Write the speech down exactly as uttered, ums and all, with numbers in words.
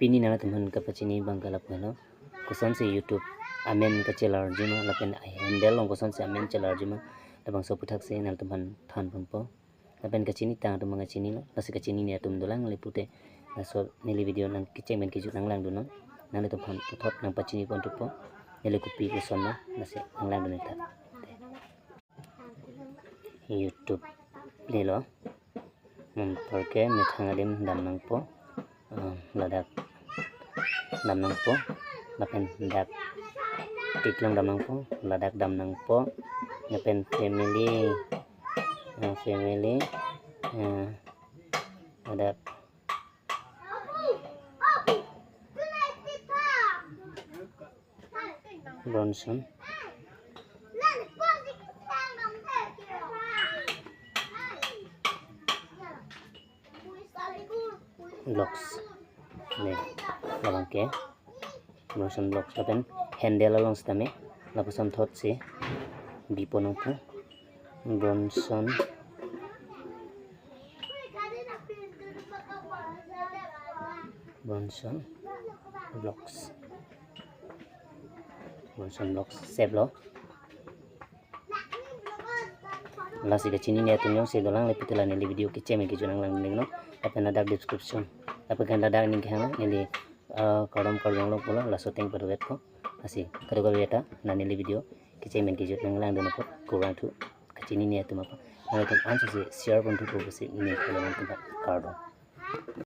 Pini nanglitum aphan kapachini abang ke lapu helo. Kosonsi YouTube amen kachelarji ma, lapen handle along kosonsi amen chelarji ma, labangso aputhaksi nanglitum aphan than ponpo. Lapen kachini tang atum abang kachinilo, lasi kachinine atum dolang le pute, laso neli video nangkecheng pen kejut nanglangdunnon, nanglitum aphan puthot nangpachini ponthupo, neli kopi koson ma, lasi nanglangdun-ik tha. YouTube lelo, mum porke methang adim dam nangpo, eh, ladak dam nangpo, lapen dak tiklong dam nangpo, ladak dam nangpo, lapen family, eh, family, eh, ladak Bronson. Vlogs. Ne, labang ke Bronson Vlogs lapen handle along sitame lapuson thotsi bipo nangpo. Bronson, Bronson Vlogs. Bronson Vlogs save lo. Lasi kachinine atum jongsi dolang le pute la neli video kecheng pen kejut nanglangdun-iknon. Lapen ladak description, lapen kan ladak ning kehang neli, eh, kardom karjong long pulo, laso ateng paduvet ko. Lasi kadokave ta la neli video kecheng pen kejut nanglangdun apot kurvangthu, kachinine atum aphan. Nanglitum ansose share ponthupo pusi neli kardom nangtum aphan kardom.